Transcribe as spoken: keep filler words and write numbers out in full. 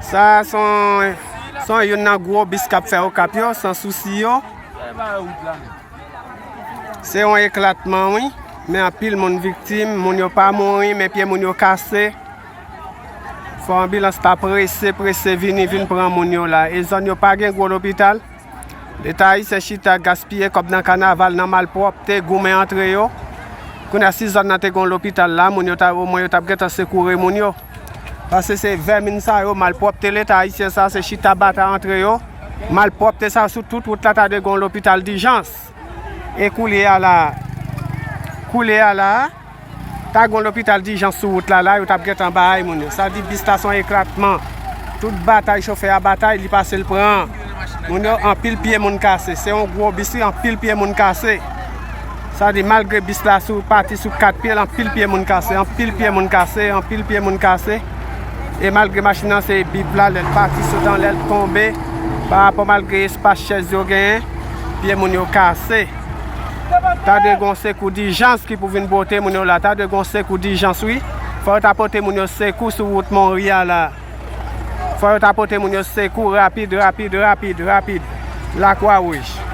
Sa se yon, se yon youn nan gwo bis k ap fè Okap yo, Sans Souci yo. Se yon eklatman, wi. Men anpil moun viktim, moun yo pa mouri, men pye moun yo kase. Fò anbilans ta prese, prese vini, vin pran moun yo la. E zòn yo pa gen gwo lopital. Leta ayisyen chita gaspiye kòb nan kanaval, nan malpwòpte, goumen antre yo. Kounye a, si zòn nan te gen yon lopital la, moun yo ta, omwen yo t ap gentan sekoure moun yo. Paske se vèmin sa yo, malpwòpte Leta ayisyen sa, se chita batay antre yo. Malpwòpte sa sou tout wout la, ta dwe gen yon lopital dijans. E koulye a la, koulye a la, ta gen yon lopital dijans sou wout la, la, yo t ap gentan bay moun yo. Sa di bis la se yon eklatman. Tout batay chofè a batay, li pase l pran. Moun yo, anpil pye moun kase. Se yon gwo bis, wi, anpil pye moun kase. Sa di, malgre bis la sou, pati sou kat pye l, anpil pye moun kase, anpil pye moun kase, anpil pye moun kase. E malgre machin nan se bip la, lè l pati sot anlè, l tonbe, pa rapò malgre espas chèz yo genyen, pye moun yo kase. Ta dwe gen yon sekou dijans ki pou vin pote moun yo la, ta dwe gen yon sekou dijans, wi. Fò yo ta pote moun yo sekou sou wout Monri a la. Fò yo ta pote moun yo sekou rapid, rapid, rapid, rapid. Lakwa Wouj.